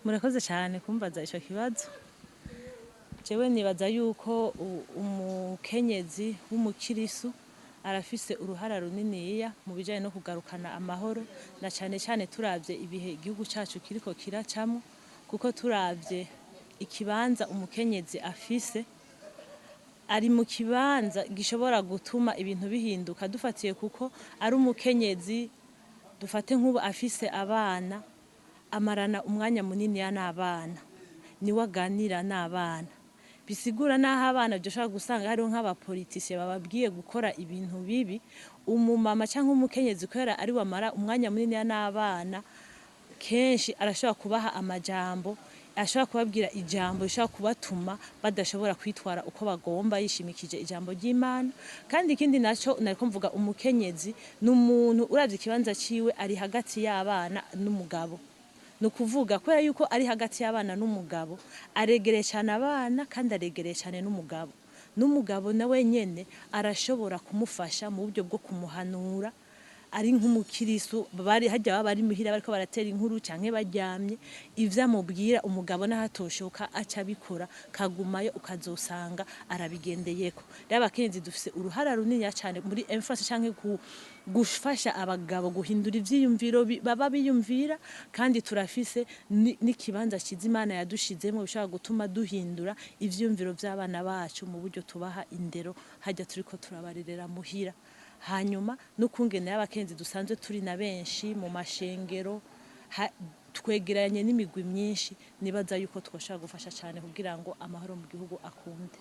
Murakoze cyane kumbaza icyo kibazo. Jewe nibaza yuko umukenyezi w'umukirisu arafise uruhara runiniya mu bijanye no kugarukana amahoro, na cane cane turavye ibihe igihugu cacu kiriko kiracamo, kuko turavye ikibanza umukenyezi afise, ari mu kibanza gishobora gutuma ibintu bihinduka, dufatiye kuko ari umukenyezi. Dufate nk'ubu afise abana, amarana umwanya muniniya n'abana, niwe aganira n'abana. Bisigura n'aho abana byoshobora gusanga hariho nk'abapolitisiye bababwiye gukora ibintu bibi, umumama cyangwa umukenyezi, kubera ari wamara umwanya muniniya n'abana, kenshi arashobora kubaha amajambo, ashobora kubabwira ijambo rishobora kubatuma badashobora kwitwara uko bagomba, yishimikije ijambo ry'Imana. Kandi ikindi naco nariko mvuga, umukenyezi ni umuntu, uravye ikibanza ciwe, ari hagati y'abana n'umugabo. Ni ukuvuga, kubera yuko ari hagati y'abana n'umugabo, aregereye cyane abana kandi aregereye cyane n'umugabo. N'umugabo nawe nyene arashobora kumufasha mu buryo bwo kumuhanura. Ari nk'umukirisu, bari hajya, baba bari muhira bariko baratera inkuru canke baryamye, ivyo amubwira umugabo naho atoshoka aca abikora, kagumayo, ukazosanga arabigendeyeko. Rero abakenyezi dufise uruhara runini cyane muri influence canke gufasha abagabo guhindura ivyiyumviro baba biyumvira. Kandi turafise n'ikibanza ciza Imana yadushizemo bishobora gutuma duhindura ivyiyumviro vy'abana bacu mu buryo tubaha indero hajya turiko turabarerera muhira. Hanyuma n'ukungene y'abakenzi dusanzwe turi na benshi mu mashengero, twegeranye n'imigwi myinshi, nibaza yuko twoshobora gufasha cyane kugira ngo amahoro mu gihugu akunde.